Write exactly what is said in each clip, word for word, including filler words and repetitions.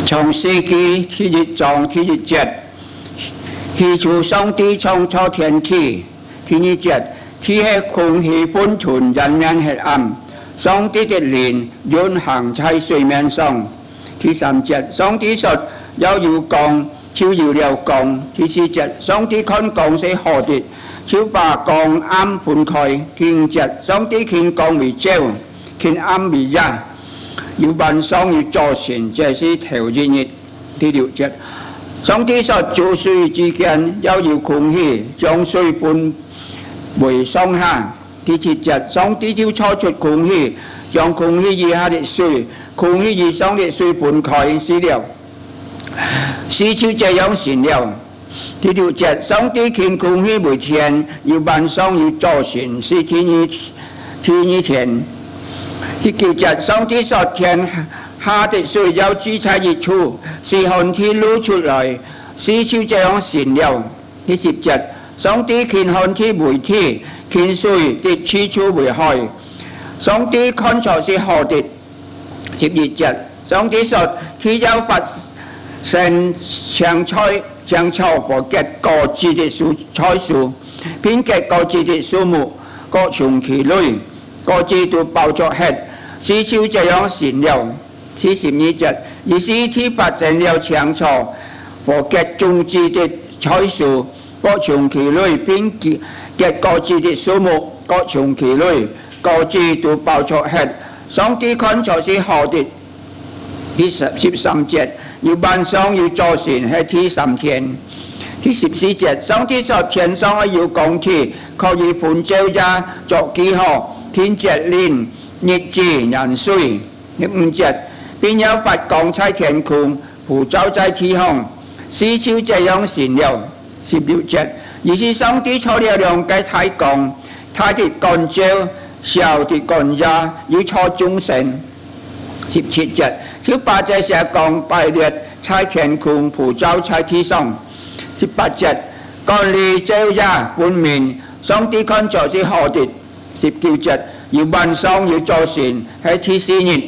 創世記第一章第一節，起初上帝創造天地。第二節，地个空氣混沌，淵面黑暗。上帝的靈運行在水面上。第三節，上帝說：「要有光，就有了光。」第四節，上帝看光是好的，就把光暗分開。第五節，上帝稱光為晝，稱暗為夜。有晚上，有早晨，這是頭一日。第六節，上帝說：「諸水之間要有空氣，將水分為上下。」第七節，上帝就造出空氣，將空氣以下的水、空氣以上的水分開，是了。事就這樣成了。第六節，上帝稱空氣為天，有晚上，有早晨，是第二，第二天。第九節，上帝說：「天下的水要聚在一處，使旱地露出來。」事就這樣成了。第十節，上帝稱旱地為地，稱水的去處為海。上帝看著是好的。十一節，上帝說：「地要發生青菜、青草和結果子的樹，菜蔬，並結果子的樹木，各從其類，果子都包著核。」事就這樣成了。第十二節，於是地發生了青草和結種子的菜蔬，各從其類，並結，結果子的樹木，各從其類，果子都包著核。上帝看著是好的。第十，十三節，有晚上，有早晨，係第三天。第十四節，上帝說：「天上要有光體，可以分晝夜作記號，定節令、日子、年歲。」第五節，並要發光在天空，普照在地上。事就這樣成了。十六節，於是上帝造了兩個大光，大的管晝，小的管夜，又造眾星。十七節，就把這些光擺列在天空，普照在地上。十八節，管理晝夜分明，上帝看著是好的。十九節，有晚上，有早晨，係第四日。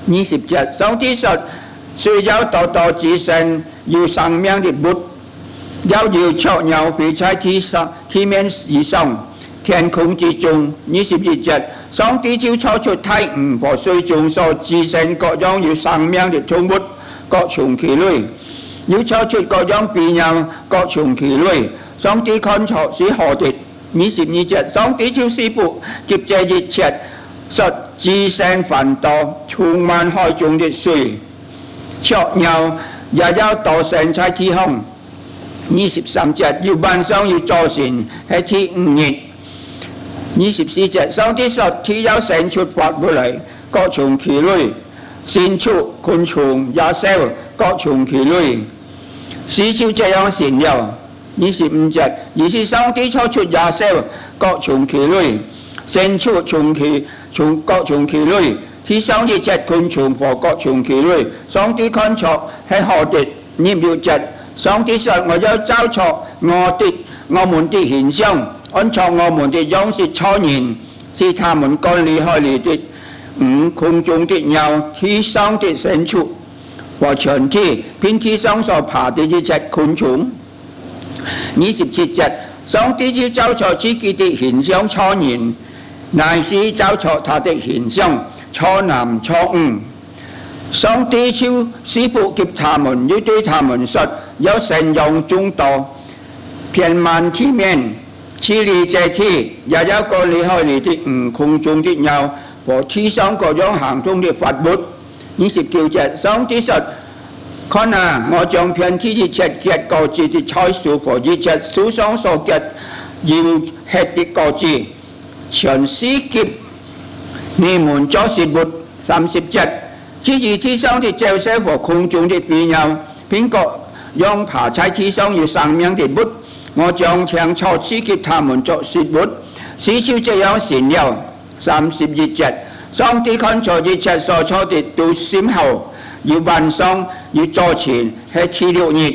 二十節，上帝說：「水要多多滋生有生命的物，要有雀鳥飛在地上，地面以上，天空之中。」二十一節，上帝就造出大魚和水中所滋生各樣有生命的動物，各從其類，又造出各樣飛鳥，各從其類。上帝看著是好的。二十二節，上帝就賜福給這一切，說：「滋生繁多，充滿海中的水，雀鳥也要多生在地上。」二十三節，有晚上，有早晨，係第五日。二十四節，上帝說：「地要生出活物來，各從其類，牲畜、昆蟲、野獸，各從其類。」事就這樣成了。二十五節，於是上帝造出野獸，各從其類，牲畜從其，從，各從其類，地上一切昆蟲和各從其類。上帝看著係好的。二十六節，上帝說：「我要造作我的，我們的形象，按照我們的樣式造人，使他們管理海裡的魚、空中的鳥、地上的牲畜和全地，並地上所爬的一切昆蟲。」二十七節，上帝就照著自己的形象造人，乃是照著他的形象，造男造女。上帝就賜福給他們，又對他們說：「要生養眾多，遍滿地面，治理這地，也要管理海裡的魚、空中的鳥和地上各樣行動的活物。」二十九節，上帝說：「看啊，我將遍地一切結果子的菜蔬和一切樹上所結有核的果子，全賜給你們作食物。」三十節，至於地上的走獸和空中的飛鳥，並各樣爬在地上有生命的物，我將青草賜給他們作食物。事就這樣成了。三十一節，上帝看著一切所造的都甚好，有晚上，有早晨，係第六日。